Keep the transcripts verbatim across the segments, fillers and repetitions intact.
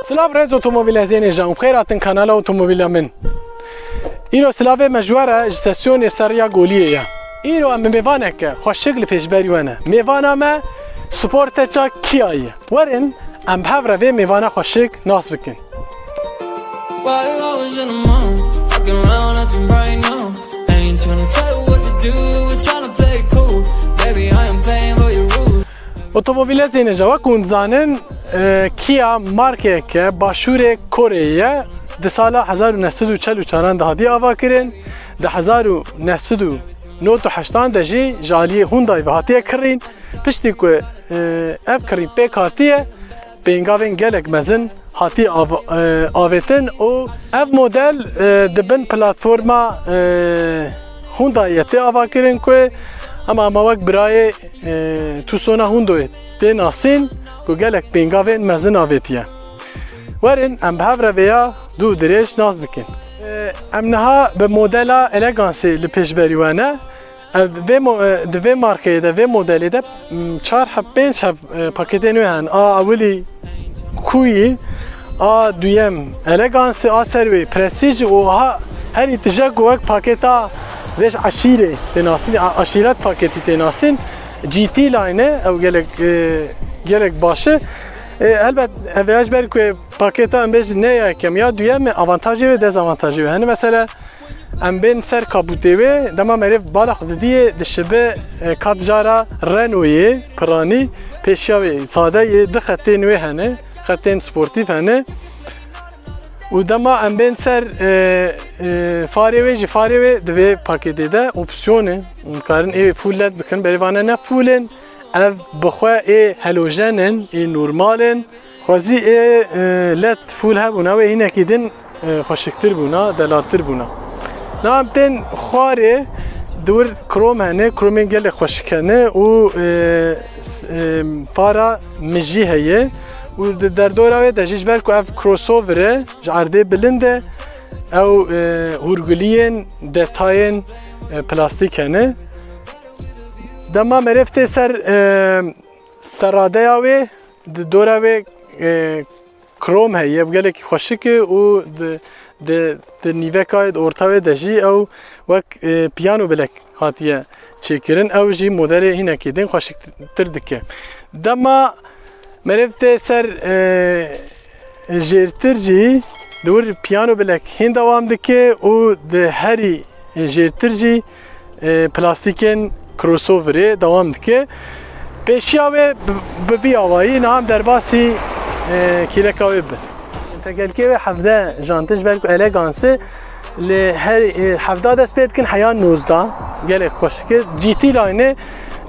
Silav rêz otomobîlezên hêja û bi xêr hatin kanala otomobîla min. Îro silavê me ji we re ji stasyonê Serriya Goliyê ye. Îro em bi mêvaneke xweşik li pêşberî we ne. Mêvana me sporteça Kia ye. Werin em bi hev re vê mêvana xweşik nas bikin. While I was in the mood, fucking around at the right now. Ain't tryna tell you what to do, we're tryna play it cool. Baby, I am playing for your rules. Otomobîlezên hêja, wek hûn dizanin, e, Kia markeyeke başûrê Koreyê ye. Di sala hezar û neh sed û çel û çaran de hatiye avakirin. Di hezar û neh sed û nod û heştan de jî ji aliyê Hyundai ve hatiye kirîn. Piştî ku, e, ev kirîn pêk hatiye, pêngavên gelek mezin hatiye av-, e, avêtin û ev model, e, di bin platforma, e, Hyundai ye tê avakirin ku em ama wek birayê, e, Tucsona Hyundai tê nasîn ku gelek pêngavên mezin avêtiye. Werin em bi hev re vêya dû dirêj nas bikin. E, em niha bi modela Elegancê li pêşberî we ne. Ev, vê mo-, e, di vê markeyê de, vê modelê de, m, çar heb, pênc heb, e, paketên wê hene. A ewilî Cool, a duyem Elegance, a ser wê Prestige û ha herî tije ku wek paketa vê ji eşîrê tê nasîn, a-, eşîret paketî tê nasîn, G T Line e, ew gelek, e, gelek baş e. E, helbet, ev ya ji ber ku paketa em bêjin ne ya yekem ya duyem e, avantajê wê, dezavantajê wê hene. Mesela, Em bên ser kabûtê wê, dema merêv bala xwe didiyê, dişibe, e, kat cara Renault'ê piranî, pêşiya wê sade yê, du xetên wê hene, xetên sportîf hene. Û dema em bên ser, e, e, farê wê jî, farê wê di vê paketê de opsiyon e. Em karin ê full led bikin, berê vane ne full in. Ev bi xwe ê helojen in, ê normal in. Xwezî ê, e, led full hebûna wê hinekî din, e, xweşiktir bûna, delaltir bûna. Na em tên xwarê di wir krom hene, kromên gelek xweşik hene û, e, s-, e, fara mijî heye û di derdora wê de jî ji ber ku ev crossover e, ji erdê bilind e, ew, e, hûrguliyên detayên, e, plastîk hene. Dema merêv tê ser, e, serradeya wê, di dora wê, e, krom heye, ev gelekî xweşik e û di, di, di nîveka wê, di orta wê de jî ew wek, e, piyano bilek hatiye çêkirin. Ew jî modelê hinekî din xweşiktir dike. Dema merêv tê ser, e, jêrtir jî di wir piyano bilek hîn dewam dike û di herî jêrtir jî, e, plastîkên crossoverê dewam dike. Pêşiya wê bi, bi vî awayî niha em derbasî, e, kêleka wê bibin. Tekerlekê wê hevdeh jant e, ji ber ku Elegance li her, e, hevdeh dest pê dikin heya nozdeh, gelek xweşik e. G T Line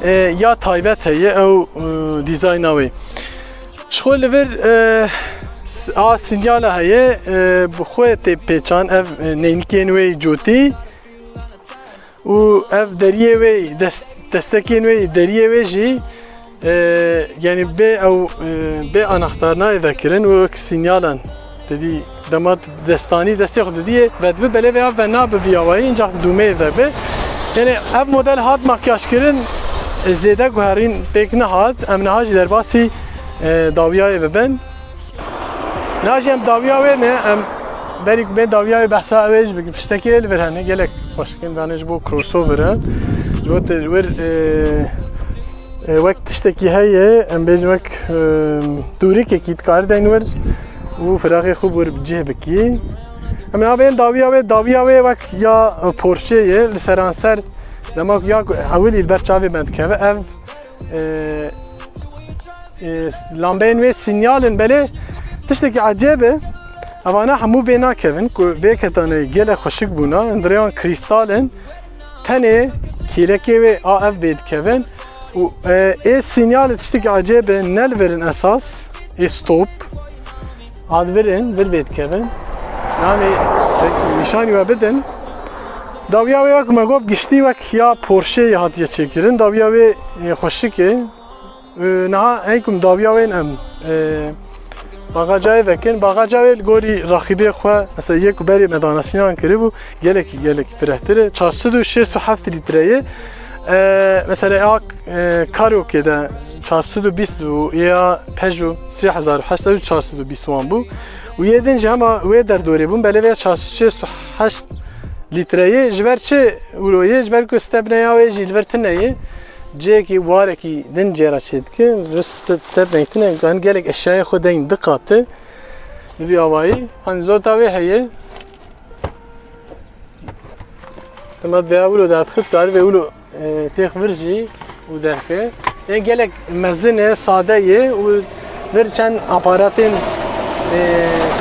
e, e, ya taybet heye, ew, e, dîzayna wê. Ji xwe li vir, e, s-, a sinyala heye, e, bi xwe tê pêçan ev, e, neynikên wê cotî û ev deriyê wê, dest-, destekên wê, deriyê wê jî, e, yanî bê ew, e, bê anahtar nayê vekirin û wek sinyalan didî dema destanî destê xwe didiyê vedibi belê vê ev ve nabi vî awayî, incak dûmeyê vebe. Yanî ev model hat makyajkirin, e, zêde guherîn pêk nehat. Em niha jî derbasî, e, dawiyayê bibin. Niha jî em dawiya wê ne, em berî ku bên dawiya wê behsa ew ê jî bikin. Piştekî ê li vir hene, gelek xweşik in, danê ji bo crossover e. Ji bo te wir, e, e, wek tiştekî heye, em bêjin wek, e, dûrikekî dikare deyn wir û firaxê xwe wir bi cih bikî. Em niha bên dawiya wê, dawiya wê wek ya Porsche ye, li seranser dema ku ya ku ewilî li ber çavê me dikeve, ev, e, e, lambeyên wê sinyal in, belê tiştekî ecêb e. Evana hemû bê nakevin ku bê ketane gelek xweşik bûna, hindiriyan krîstal in. Tenê kêlekê wê a ev bê dikevin. Û, e, ê sinyal tiştekî ecêb e, ne li vir in esas, ê stop. A di vir in, vir bê dikevin. Yanî, nîşanî we bidin. Dawiya wê wek me got giştî wek ya Porsche'yê hatiye çêkirin. Dawiya wê, e, xweşik e. E, niha heykum dawiya wê em, e, bagaca wê vekin. Bagaca wê li gorî raqîbê xwe, mesela yê ku berê me danasînan kiribû, gelekî, gelekî firehtir e. Çar sed û şêst û heft lître ye. E, mesela a, e, Karoke de Çar sed û bîst û ya Peugeot sê hezar û heşt ew çar sed û bîst wan bû. Û yê din jî hema wê derdorê bûn, belê vê çar sed û şêst û heşt litreyê ji ber çi wilo ye? Ji ber ku stepneya wê jî li vir tune ye. Cihekî warekî din cêra çêdike. Ji st-, stepneyê tune, yani gelek eşyayê xwe deyn diqate. Bi vî awayî, hani zota wê heye. Dema vêya wilo derdixit, karî vê wilo, e, têx vir jî û derxe. Ê gelek mezin e, sade ye û vir çend aparatên, e,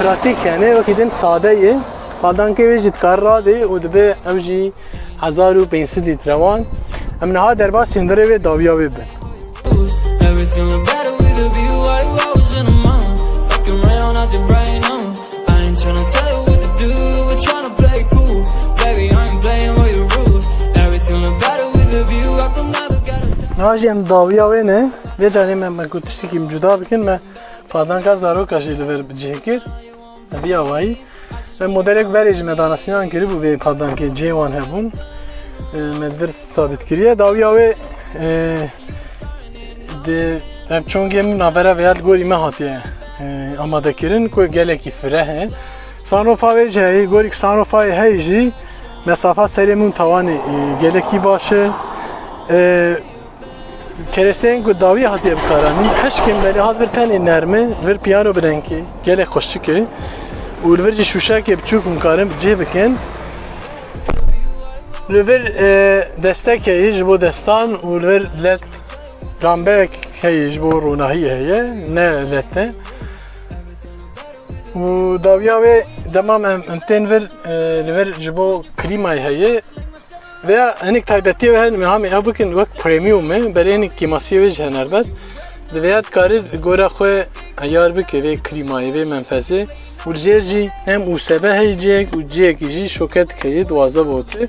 pratîk hene, wekî din sade ye. Padankê wê jî dikar radê û dibe ew jî hezar û pênc sed lître wan. Em niha derbasî hundirê wê dawiya wê bin. Everything look better with a view. I was in a mall, fucking around, I did right on. I ain't tryna tell you what to do, we're tryna play cool. Baby, I ain't playing with your rules. Everything look better with a view, I could never get a Niha jî em dawiya wê ne. Vê carê me, me ku tiştekî em cuda bikin, me padanka zaroka jî li vir bi cih kir. Vî awayî. Me modelek berê jî me danasînan kiribû vê padankê cihê wan hebûn. E, me li vir sabit kiriye. Dawiya wê, e, di ev çongê min navbera vêya li gorî me hatiye, e, amadekirin ku gelekî fireh e. Sunroofa wê jî heyî, gorî ku sunroofa wê heyî jî mesafa serê min tawanê, e, gelekî baş e. E, keresteyên ku dawî hatiye bikaranîn, hişk in, belê hat vir tenê nerm e, vir piyano bi rengê gelek xweşik e û li vir jî şûşekê biçûk hûn karin bi cih bikin. Li vir, e, destek heye ji bo destan û li vir led, lambeyek heye ji bo ronahiyê heye, ne led e. Û dawiya wê dema em, em tên vir, e, li vir ji bo klîmayê heye. Veya hinek taybetiyê wê hene, em hamê ew bikin wek premium e, berê hinek kêmasiyê wê jî hene elbet. Di vêya dikarî gora xwe eyar bike vê klîmayê, vê menfezê. Û li jêr jî hem û sebe heye cihek û cihekî jî şoket heye, duwazdeh volt e.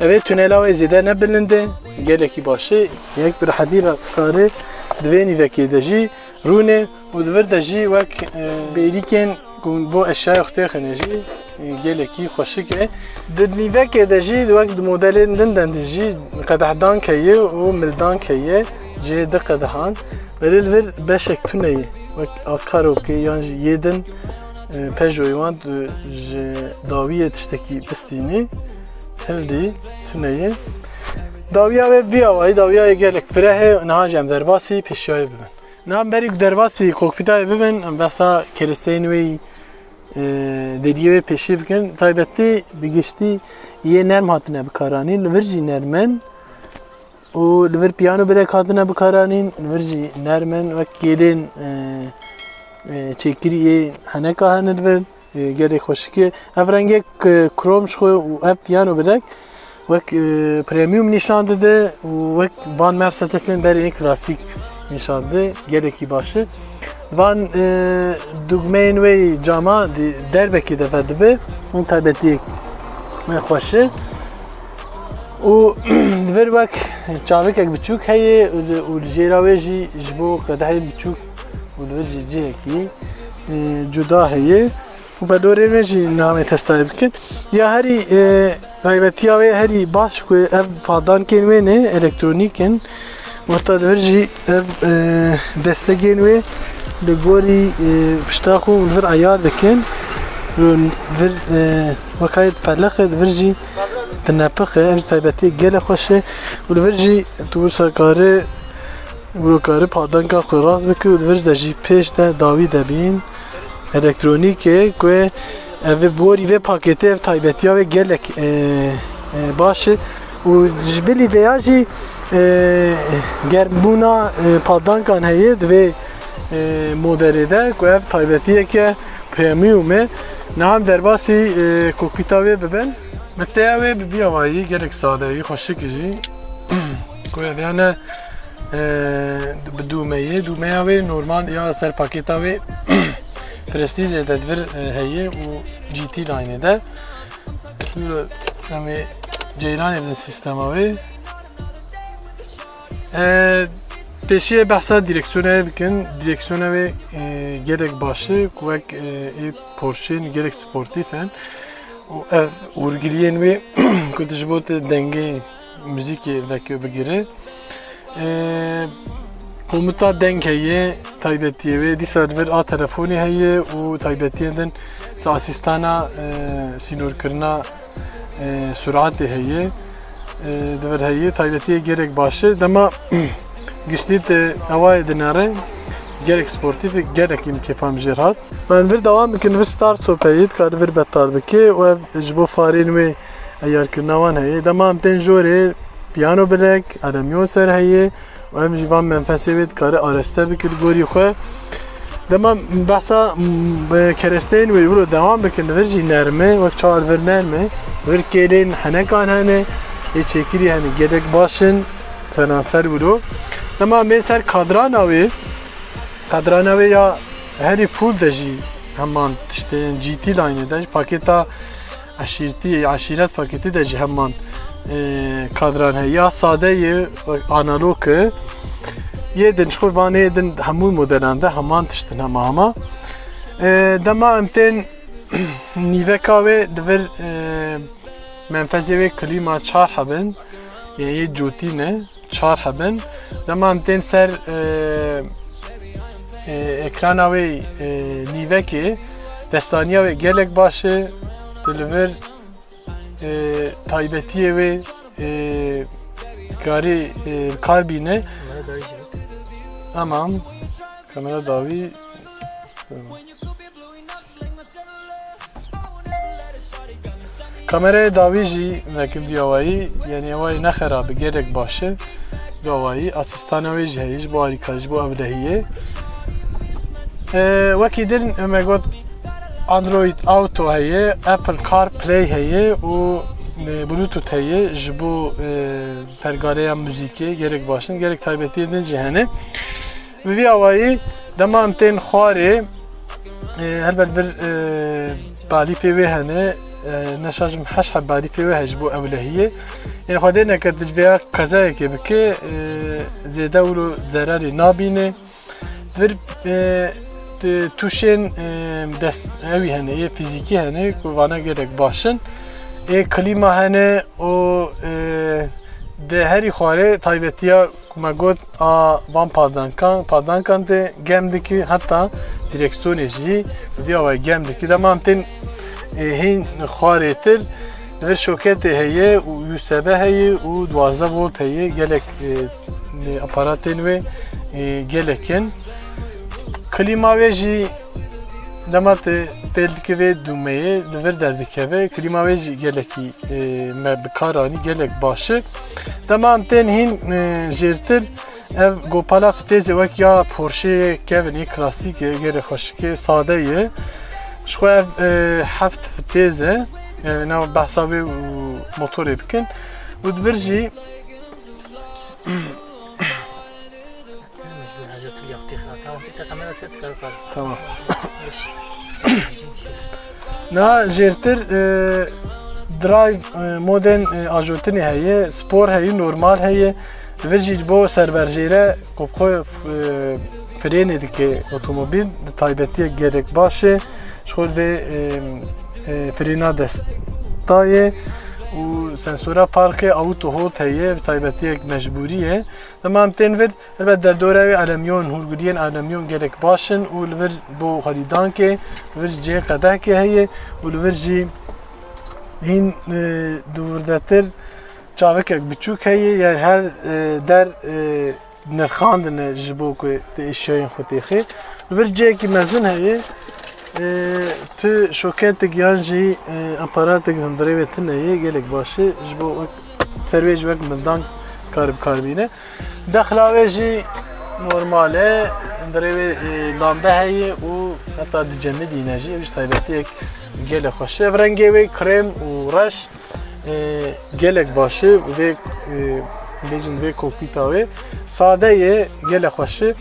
Ev ê tunela wê zêde ne bilind e, gelekî baş e. Yek bi rehetî re dikarî di vê nîvekê de jî rûnê û di vir de jî wek, e, bêrîkên ku bo eşyaya xwe têxine jî, e, gelekî xweşik e. Di nîvekê de jî wek di modelên din de jî qedehdan heye û mildan heye, cihê di qedehan. Belê li vir beşek tune ye. Wek a Karoqê yan jî yê din, e, Peugeotê wan tu ji dawiyê tiştekî bistînî, hildî tune ye. Dawiya wê vî awayî, dawiya wê gelek fireh e, niha jî em derbasî pêşiyayê bibin. Niha berî ku derbasî kokpîta wê bibin, em behsa keresteyên wê yî, e, deriyê wê pêşî bikin. Taybetî bi giştî yê nerm hatine bikaranîn, li vir jî nerm in û li vir piyano bilek hatine bikaranîn, li vir jî nerm in, wek kêlên, e, e, çêkirî yê heneka hene li vir. E, gelek xweşik e. Ev rengê k-, krom ji xwe û ev piyano bilek wek, e, premium nîşan dide û wek van Mercedesên berê yê klasîk nîşan dide. Gelekî baş e. Van, e, dugmeyên wê cama di derbekê de vedibe. Hûn taybetiyek me xweş e. Û li vir wek çavikek biçûk heye û di, û li jêra wê jî ji bo qedehên biçûk û li vir jî cihekî, e, cuda heye. Û pedorê me jî namê testayê bikin. Ya herî, e, taybetiya wê herî baş ku ev padankên wê ne, elektronîk in. Wexta di vir jî ev, e, destegên wê li gorî, e, pişta xwe hûn vir eyar dikin. Li vir, e, wekayê dipelexe, di vir jî dinepixe. Ev jî taybetiyê gelek xweş e. Û li vir jî tu wisa kare, wilo kare padanka xwe rast bike û di vir de jî pêş de dawî de bîn. Elektronîk e ku ev bi gorî vê pakêtê ev taybetiya wê gelek, e, e, baş e û ji bilî vêya jî, e, germbûna, e, padankan heye di vê, e, modelê de ku ev taybetiyeke premium e. Niha em derbasî, e, kokpîta wê bibin. Mifteya wê bi vî awayî gelek sade ye, xweşik e jî. Ku ev yane e, bi dûmeyê. Dûmeya wê normal ya ser pakêta wê Prestige de di vir, e, heye û G T line de. Em ê ceyranê din sistema wê. E, pêşiyê behsa direksiyonê bikin. Direksiyona wê, e, gelek baş e, ku wek, e, ê Porscheên gelek sportîf in. Û ev hûrgiliyên wê ku tu ji bo tu dengê muzîkê veke bigire. Ee, Komûta deng heye, taybetiyê wê, dîsa di vir a telefonê heye û taybetiyên din, mesela asîstana, e, sînorkirina, e, suratê heye, e, di vir heye, taybetiyê gelek baş e. Dema giştî te ewayê dinere, gelek sportîf e, gelek min kêfa min jêr hat. Em vir dewam bikin, vir star sopeyî dikare vir betal bike û ev ji bo farên wê eyarkirina wan heye. Dema em tên jorê, piyano bilek, alemyon ser heye û em jî van menfesê wê dikare areste bike li gorî xwe. Dema behsa, m, keresteyên wê wilo dewam bikin, li vir jî nerm e, wek çawa li vir nerm e, li vir kêlên henekan hene, ê çêkirî hene, gelek baş in, seranser wilo. Dema em bên ser kadrana wê, kadrana wê ya herî fûl de jî heman tiştên G T line de, pakêta eşîrtî, eşîret pakêtî de jî heman, e, kadran heye. Ya sade ye, analog e. Yê din, ji xwe van ê din hemû modelan de heman tiştin hema hema. E, dema em tên nîveka wê, di vir, e, menfezê wê klîma çar hebin, yê, yê cotî ne. Çar hebin. Dema em tên ser, e, e, ekrana wê, e, nîvekê, destaniya wê gelek baş e. Tu li vir, e, taybetiyê wê, e, karî, e, kar bîne. Tamam. Kamera dawî. Kamerayê dawî jî vekin vî awayî, yanî awayî ne xerab e, gelek baş e. Vî awayî asîstana wê jî heye, ji bo alîkarî, ji bo ewlehiyê. E, wekî din me got Android Auto heye, Apple CarPlay heye û, e, Bluetooth heye, ji bo, e, pergareya muzîkê gelek baş in, gelek taybetiyên din jî hene. Bi vî awayî dema em tên xwarê, e, helbet vir, e, balîfê wê hene, e, ne şaş im heşt heb balîfê wê heye ji bo ewlehiyê. Yên Xwedê neke tu ji vêya qezayekê bike, e, zêde wilo zerarê nabîne. Vir, e, tu-, tuşên, e, dest, ewî hene, yê fîzîkî hene, ku vana gelek baş in. Ê klîma hene û, e, di herî xwarê taybetiya ku me got, a van padankan, padankan tê gem dikî, heta direksiyonê jî vî awayî gem dikî. Dema em tên, e, hîn xwarêtir, li vir şoketê heye û U S B heye û duwazdeh volt heye. Gelek, e, e, aparatên wê, e, gelek in. Klîma wê jî dema te pêl dike vê dûmeyê, li vir derdikeve. Klîma wê jî gelekî, e, me bi kar anî, gelek baş e. Dema em tên hîn, e, jêrtir, ev gopala fitêzê wek ya Porscheyê kevin, yê klasîk e, gelê xweşik e, sade ye. Ji xwe ev, e, heft fitêz e. E, nav behsa wê û motorê bikin. Û di vir jî Tamam. Na jêrtir, e, drive, e, modên, e, ajotinê heye, spor heye, normal heye. Vir jî ji bo serberjêre ku bi xwe, e, frênê dike otomobîl, bi taybetiyek gelek baş e. Ji xwe vê, e, e, frêna desta ye û sensora parkê auto hold heye, bi taybetiyek mecbûrî ye. Dema em tên vir, helbet derdora wê alemyon, hûrguliyên alemyon gelek baş in û li vir bo xerîdankê, li vir cihê qedehkê heye û li vir jî hîn, e, dûrdetir çavikek biçûk heye, yani her, e, der, e, nirxandine ji bo ku tu eşyayên xwe têxê. Li vir cihekî mezin heye, e, tu şoketik yan jî, e, aparatek hundirê wê tune ye, gelek baş e, ji bo wek ser wê jî wek mildan kar bi kar bîne. Dexla wê jî normal e, hundirê wê, e, lambe heye û heta dicemidîne jî, ev jî taybetiyek gelek xweş e. Ev rengê wê krem û reş, e, gelek baş e. Vê, e, bêjin vê kokpîta wê sade ye, gelek xweş e.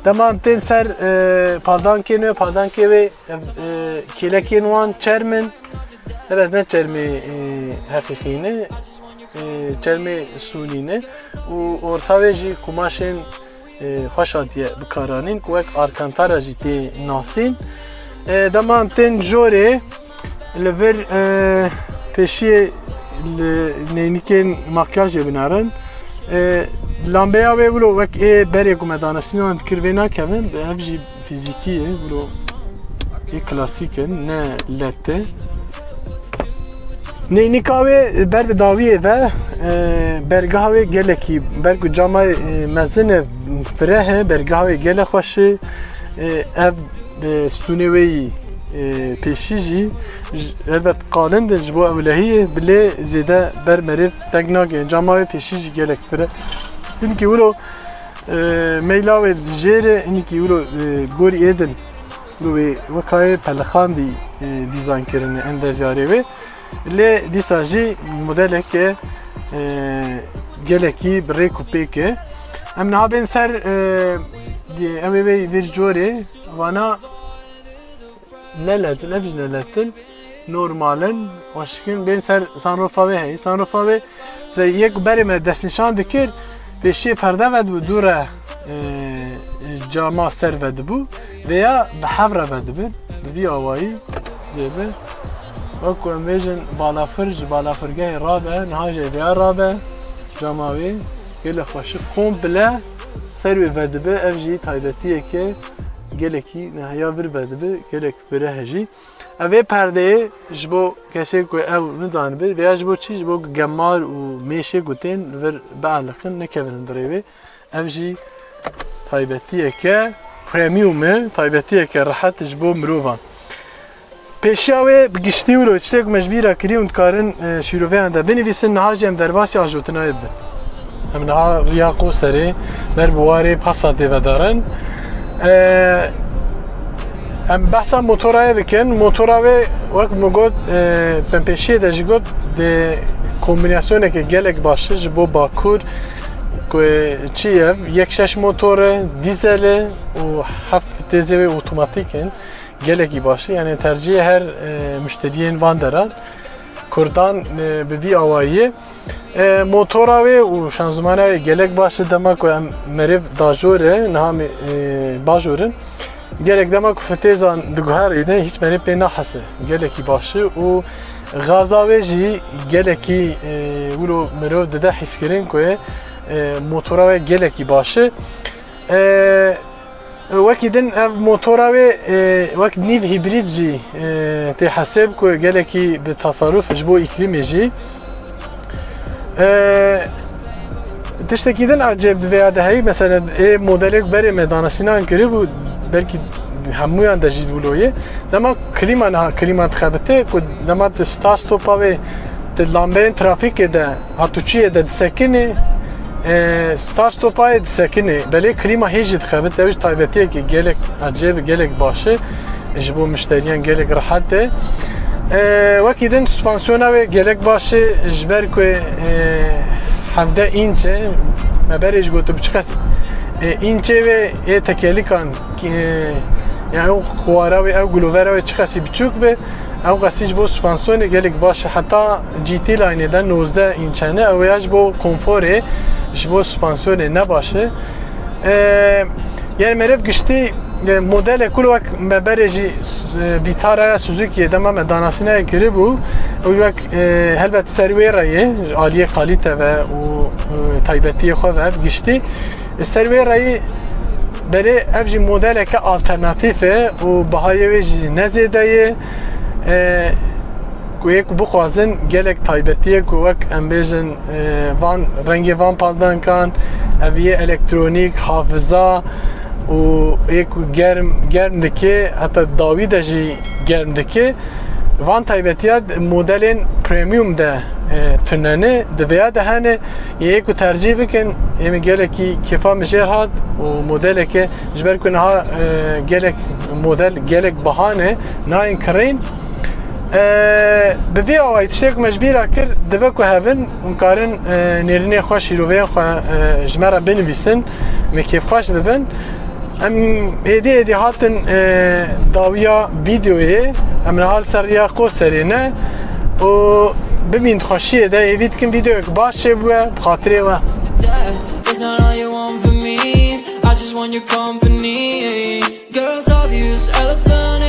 Dema em tên ser, e, paldankên wê, paldankê wê, ev, e, kêlekên wan çerm in. Helbet ne çermê, e, heqîqî ne. E, çermê sûnî ne û orta wê jî kumaşên, e, xweş hatiye bikaranîn ku wek Alcantara jî tê nasîn. E, dema em tên jorê li vir, e, pêşiyê li neynikên makyajê binerin. E, Lambeya wê wilo wek ê berê ku me danasînan dikir vê nakevin, bi ev jî fîzîkî ye, wilo ê klasîk in, ne led e. Neynika wê ber bi dawiyê ve, e, bergeha wê gelekî, ber ku cama, e, mezin e, fireh e, bergeha wê gelek xweş e. E, ev, e, stûnê wê yî, e, pêşî jî, j-, elbet qalind in ji bo ewlehiyê, bi lê zêde ber meriv teng nagihên. Cama wê pêşî jî gelek fireh. Hinkî wilo, e, meyla wê jêr e, hinkî wilo, e, gorî ê din. Wê wekayê pelixandî, e, dîzayn kirine endezyarê wê. Lê dîsa jî modeleke, e, gelekî bi rêk û pêk e. Em niha bên ser, e, di-, ew ê vê vîr corê vana ne led in, ev jî ne led in. Normal in, xweşik in. Bên ser sunroofa wê heye. Sunroofa wê, mesela, yek berê me destnîşan dikir, pêşiyê perde vedibû, dû re, e, cama ser vedibû, vêya bi hev re vedibin, bi vî awayî dê bi. Wek ku em bêjin, balafir ji balafirgehê rabe, niha jî vêya rabe, cama wê gelek xweşik komple ser wê vedibe, ev jî taybetiyeke gelekî neheya vir vedibe, gelek fireh e jî. Ev ê perdeyê ji bo kesê ku ew nizanibe, veya ji bo çi, ji bo gemar û mêşê ku tên li vir bialiqin, nekevin di rê wê. Ev jî taybetiyeke premium e, taybetiyeke rehet ji bo mirovan. Pêşiya wê bi giştî wilo tiştê ku me ji bîra kirî hûn dikarin, e, şîroveyan de binivîsin, niha jî em derbasî ajotinayê dibin. Em niha riya Qoserê ber bi warê Passatê vedarin. E, em behsa motorayê bikin. Motora wê, wek min got, e, pempêşiyê de jî got, di kombînasyoneke gelek baş e ji bo Bakur, ku çi ye, yek şeş motor e, dîzel e û heft vitêzê wê otomatîk in. Gelekî baş e. Yani tercihê her, e, muşteriyên van deran. Kurdan, e, bi vî awayî ye. E, motora wê û şanzimana wê gelek baş e, dema ku em meriv dajor e, niha me, e, bajor in. Gelek dema ku fitêzan diguherîne, hiç meriv pê nahese. Gelekî baş e û gaza wê jî gelekî, e, wilo mirov dide hîskirin ku, e, motora wê gelekî baş e. E, Wekî din ev motora wê, e, wek nîv hîbrîd jî, e, tê hesêb ku gelekî bi tasarruf ji bo îklîmê jî. E, tiştekî din ecêb di vêya de heyî, mesela ê modelê ku berê me danasînan kiribû, belkî hemûyan de jî wilo ye. Dema klîma niha, klîma dixebite ku dema tu start stopa wê, tu lambeyên trafîkê de, hatûçiyê de disekinî, e, start stopayê disekinî. Belê klîma hê jî dixebit, ew jî taybetiyekî gelek ecêb, gelek baş e. Ji bo muşteriyan gelek rehet e. E, wekî din suspansiyona wê gelek baş e, ji ber ku, e, hevdeh înç e, me berê jî gotibû çiqas, e, înçê wê ê tekelikan, e, yani ew xuwara wê, ew gulovera wê çiqasî biçûk be, ew qasî ji bo suspansiyonê gelek baş e. Heta G T line-ê de nozdeh înç hene, ew ya ji bo konforê, ji bo suspansiyonê ne baş e. E, yani meriv giştî, e, modelê kul wek me berê jî, e, Vitara ya Suzuki'yê dema me danasînayê kiribû, ew wek, e, helbet ser wê re ye, aliyê kalite ve û, e, taybetiyê xwe ve giştî. Ser wê reyî berê ev jî modeleke alternatîf e û bihayê wê jî ne zêde ye. E, ku yê ku bixwazin gelek taybetiyê ku wek em bêjin, e, van rengê van paldankan, ev yê elektronîk, hafiza û yê ku germ, germ dike, heta dawî de jî germ dike. Van taybetiya modelên premium de, e, tune ne, di vêya de hene, yê ku tercîh bikin, ê min gelekî kêfa min jê hat û modeleke, ji ber ku niha, e, gelek model, gelek biha ne, nayên kirîn. E, bi vî awayî tiştê ku me ji bîra kir, dibe ku hebin, hûn karin, e, nêrînê xwe, şîroveyên xwe, e, ji me re binivîsin, me kêfxweş bibin. Em êdî êdî hatin, e, dawiya vîdeoyê. Em niha li ser riya Qoserê ne û bimîn di xweşiyê de. Hêvî dikim vîdeoyek baş çêbûye bi xatirê we. It's not all you want from me. I just want your company. Girls obvious, elephant